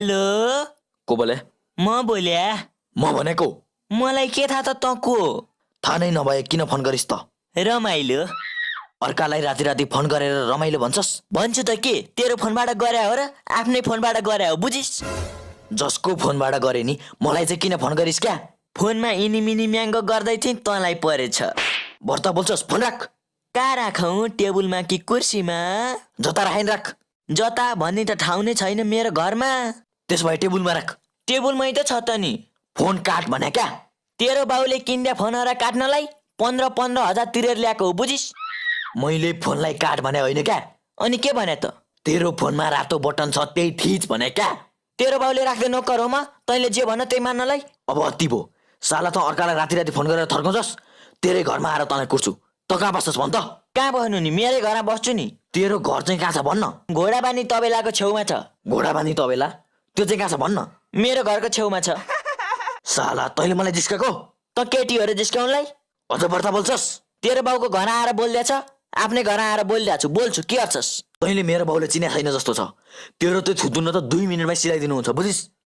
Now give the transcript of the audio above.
Hello को बोले? म बोल्या म भनेको मलाई के थाहा त तँ को हो? थाहा नै नभए किन फोन गरिस् त? रमाइलो अर्कालाई राति राति फोन गरेर रमाइलो भन्छस्? भन्छु त के तेरो फोनबाट गरे हो र आफ्नै फोनबाट गरे हो बुझिस्? जसको फोनबाट गरे नि मलाई चाहिँ किन फोन गरिस् क्या? फोनमा इनिमिनी म्याङ्गो गर्दै थिएँ तँलाई परेछ। भर्ता बोल्छस्? फोन राख। कहाँ राखौँ टेबुलमा कि कुर्सीमा? जता राखेन राख। जता भन्ने त ठाउँ नै छैन मेरो घरमा। त्यसो भए टेबुलमा राख। टेबुलमै त छ त नि। फोन काट भने क्या? तेरो बाउले किन्दा फोनहरू काट्नलाई 15,000 तिरेर ल्याएको हो बुझिस्? मैले फोनलाई काट भने होइन क्या? अनि के भने त? तेरो फोनमा रातो बटन छ त्यही थिच भने क्या? तेरो बाउले राख्दै नकर हो म तैँले जे भन त्यही मान्नलाई। अब अति भो। साला त अर्कालाई राति राति फोन गरेर थर्काउँछस्? तेरै घरमा आएर तँलाई कुर्छु। त कहाँ बस्छस् भन् त? कहाँ बस्नु नि मेरै घरमा बस्छु नि। तेरो घर चाहिँ कहाँ छ भन्न? घोडाबानी तबेलाको छेउमा छ। घोडाबानी तबेला? त्यो चाहिँ कहाँ छ भन्न? मेरो घरको छेउमा छ। साला तैँले मलाई जिस्काको? त केटीहरू जिस्काउनलाई? अझ बढ्ता बोल्छस्? तेरो बाउको घर आएर बोल्दैछ आफ्नै घर आएर बोलिरहेको छु बोल्छु के गर्छस्? तैँले मेरो बाउले चिने छैन जस्तो छ। तेरो त्यो थुतुन्न त 2 मिनेटमै सिलाइदिनुहुन्छ बुझिस्?